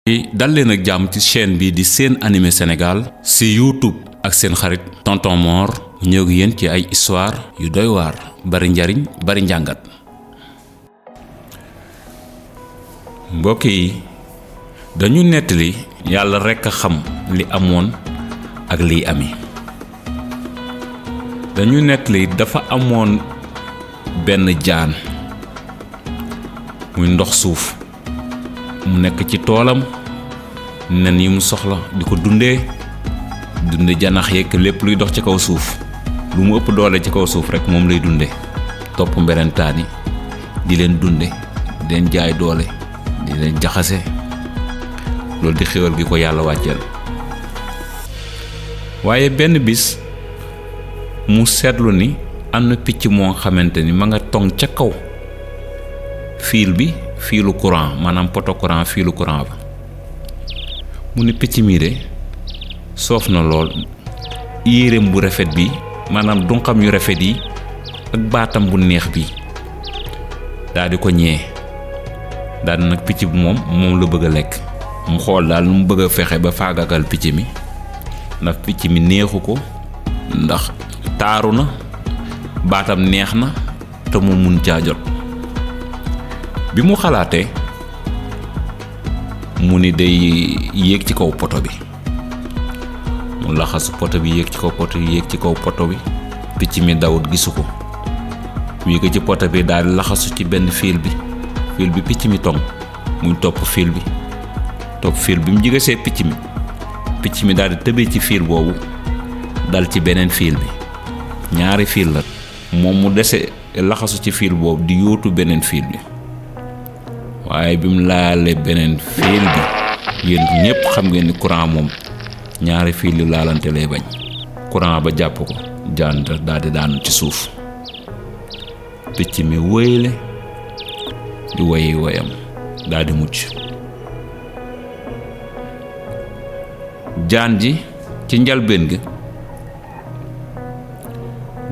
dal leen ak jàmm ci chaîne bi di Sen Animé Sénégal si YouTube ak seen xarit Tonton Mor ñëw ak yéen ci ay histoire yu doy waar bari njariñ bari njàngat. mbokk yi dañu nettali yàlla rekk a xam li amoon ak liy ami. dañu nettali dafa amoon benn jaan muy ndox suuf mu nekk ci toolam nen yi mu soxla di ko dunde janax yeeg lépp luy dox ci kaw suuf lu mu ëpp doole ci kaw suuf rek moom lay dunde topp mberentaan yi di leen dunde di leen jaay doole di leen jaxase loolu di xéwal gi ko yàlla wàcceel. waaye benn bis mu seetlu ni am na picc moo xamante ni ma nga tong ca kaw fiilu courant maanaam poto courant fiilu courant ba mu ni picc mii de soof na lool yéreem bu rafet bi maanaam dunqam yu rafet yi ak baatam bu neex bi daal di ko ñee daal di nag picc bi moom la bëgg a lekk mu xool daal nu mu bëgg a fexe ba faagagal picc mi ndax picc mi neexu ko ndax taaru na baatam neex na te mu mun caa jot. bi mu xalaatee mu ni day yéeg ci kaw poto bi mu laxasu poto bi yéeg ci kaw poto bi picc mi dawut gisu ko mu yéeg ci poto bi daal di laxasu ci benn fiil bi picc mi tong muy topp fiil bi mu jigasee picc mi daal di tëbee ci fiil boobu dal ci beneen fiil bi ñaari fiil la moom mu dese laxasu ci fiil boobu di yóotu beneen fiil bi. waaye bi mu laalee beneen fiil bi yéen ñëpp xam ngeen ni courant moom ñaari fiil yu laalante lay bañ courant ba jàpp ko jaan daal di daanu ci suuf picc mi wéyle di woyi woyam daal di mucc. jaan ji ci njalbeen gi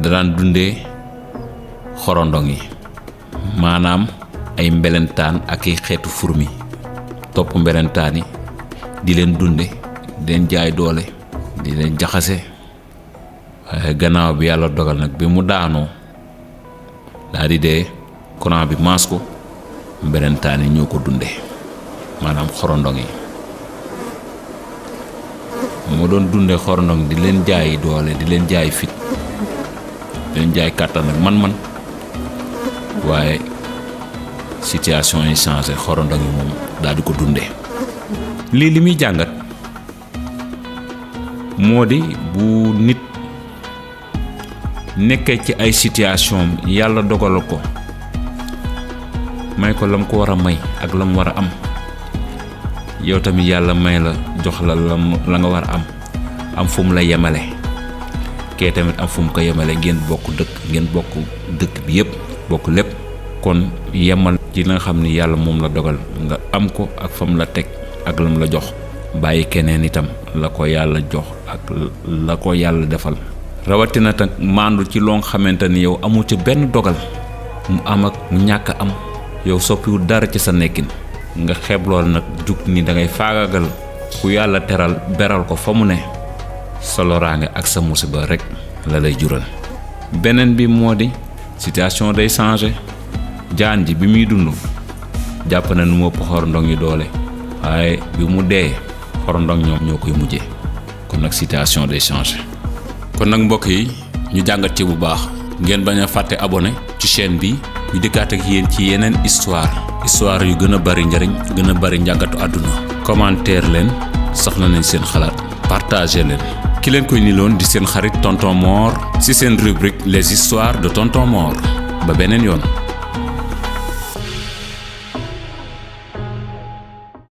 da daan dundee xorondong yi maanaam ay mbelentaan ak ay xeetu furmi topp mbelentaan yi di leen dunde di leen jaay doole di leen jaxase. waaye gannaaw bi yàlla dogal nag bi mu daanoo daal di dee courant bi maas ko mbelentaan yi ñoo ko dunde maanaam xorondong yi moo doon dunde xorondong di leen jaay doole di leen jaay fit di leen jaay kàttan ak man-man. waaye situation yi changé xorondong yi moom daal di ko dundee. lii li muy jàngat moo di bu nit nekkee ci ay situation yàlla dogal ko may ko lam ko war a may ak lam war a am yow tamit yàlla may la jox la nga war a am fu mu la yemale kee tamit am fu mu ko yemale ngeen bokk dëkk bi yépp bokk lépp kon yemal ci la nga xam ni yàlla moom la dogal nga am ko ak fam la teg ak lam la jox bàyyi keneen itam la ko yàlla jox ak la ko yàlla defal rawatina tak maandu ci loo xamante ni yow amul ci benn dogal mu am ak mu ñàkk am yow soppiwul dara ci sa nekkin nga xeeb lool nag jug ni dangay faagagal ku yàlla teral beral ko fa mu ne sa loraange ak sa musiba rek la lay jural. beneen bi moo di situation day changé. jaan ji bi muy dund jàpp na nu mu ëpp xorondong yi doole waaye bi mu dee xorondong ñoo koy mujjee kon nag situation day changé. kon nag mbokk yi ñu jàngat ci bu baax ngeen bañ a fàtte abonné ci chaîne bi ñu dikkaat ak yéen ci yeneen histoire yu gën a bari njariñ gën a bari njàngatu àdduna. commentaire leen soxla nañ seen xalaat partagé leen. ki leen koy niloon di seen xarit Tonton Mor ci seen rubrique les histoires de Tonton Mor ba beneen yoon.